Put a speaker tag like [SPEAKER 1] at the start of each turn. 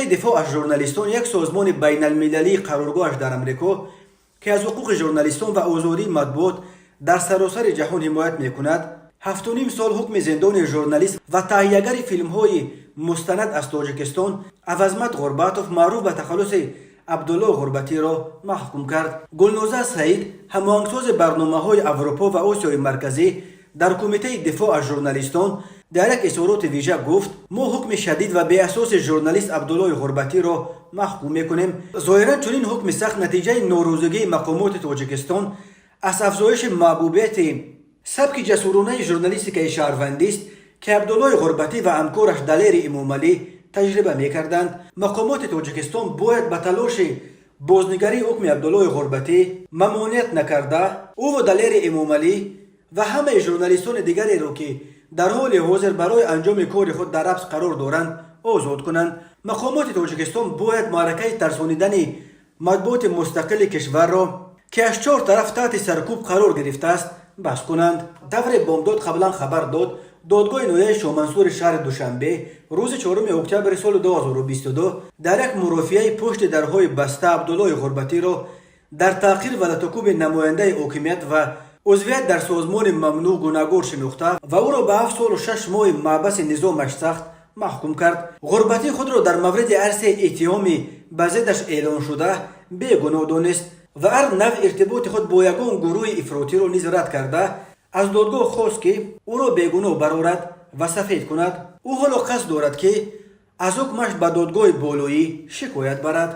[SPEAKER 1] Кумитаи дифоъ аз журналистон, як созмони байналмилалии қароргоҳаш дар Амрико, ки аз ҳуқуқи журналистон ва озодии матбуот дар саросари ҷаҳон ҳимоят мекунад, 7,5 сол ҳукми зиндони журналист ва таҳиягари филмҳои мустанад аз Тоҷикистон Авазмат Ғурбатов, маъруф ба тахаллуси Абдулло Ғурбатиро, маҳкум кард. Гулноза Саид, ҳамоҳангсози барномаҳои Аврупо ва Осиёи Марказӣ дар Кумитаи дифоъ аз журналистон, дар як изҳороти вижа гуфт: «Мо ҳукми шадид ва беасоси журналист Абдуллои Ғурбатиро маҳкум мекунем. Зоҳиран, чунин ҳукми сахт натиҷаи норӯзигии мақомоти Тоҷикистон аз афзоиши маҳбубияти сабки ҷасуронаи журналистикаи шаҳрвандист, ки Абдуллои Ғурбатӣ ва ҳамкораш Далери Эмомалӣ таҷриба мекарданд. Мақомоти Тоҷикистон бояд ба талоши бознигарии ҳукми Абдуллои Ғурбатӣ мамоният накарда, ӯву Далери Эмомалӣ ва ҳамаи журналистони дигареро, ки дар ҳоли ҳозир барои анҷоми кори худ дар ҳабс қарор доранд, озод кунанд. Мақомоти Тоҷикистон бояд маъракаи тарсонидани матбуоти мустақили кишварро, ки аз чор тараф таҳти саркӯб қарор гирифтааст, бас кунанд». Тавре Бомдод қаблан хабар дод, додгоҳи ноҳияи Шомансури шаҳри Душанбе рӯзи 4 октябри соли 2022 дар як мурофиаи пушти дарҳои баста Абдуллои Ғурбатиро дар таҳқир ва латукӯби намояндаи ҳокимият ва узвият дар созмони мамнӯъ гунаҳгор шинохта ва ӯро ба 7 солу 6 моҳи маҳбаси низомаш сахт маҳкум кард. Ғурбатӣ худро дар мавриди ҳар се иттиҳоми ба зиддаш эълоншуда бегуноҳ донист ва ҳар навъ иртиботи худ бо ягон гурӯҳи ифротиро низ рад карда, аз додгоҳ хост, ки ӯро бегуноҳ барорад ва сафед кунад. Ӯ ҳоло қасд дорад, ки аз ҳукмаш ба додгоҳи болоӣ шикоят барад.